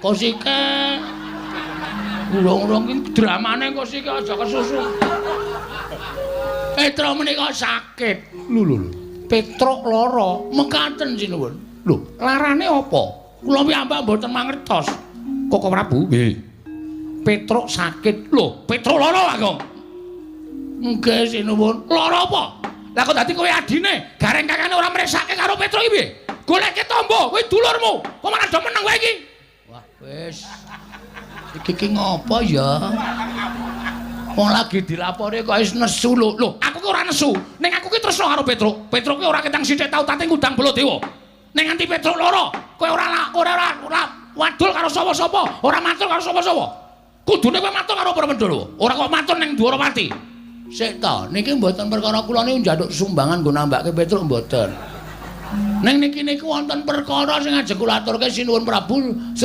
Kosike. Urung-urung iki dramane Kosike aja kesusu. Petruk menika sakit. Lho lho lho. Petruk lara, mekaten sinuwun. Lho, larane apa? Kula piyambak mboten mangertos. Koko Prabu, nggih. Petruk sakit. Lho, Petruk lara, Bagong. Nggih, sinuwun. Lara apa? Lah kok dadi kowe adine, gareng kakane ora mresake karo Petruk iki piye? Goleke tombo, kowe dulurmu. Kok malah do meneng kowe iki? Wah, wis. Iki ki ngopo ya? Wong lagi dilapori kok wis nesu lho. Lho, aku ki ora nesu. Ning aku ki tresno karo Petruk. Petruk ki ora ketang sithik tau tate ngundang Baladewa. Ning nganti Petruk lara, kowe ora ora ora, ora wadul karo sapa-sapa, ora matur karo sapa-sapa. Kudune kowe matur karo para Pandhawa. Ora kok matur ning Dwarawati. Sik ta, niki mboten perkara kula niku njaluk sumbangan nggo nambake Petruk mboten. Ning niki niku wonten perkara sing ajeng kula aturke, Sinuwun Prabu Sri.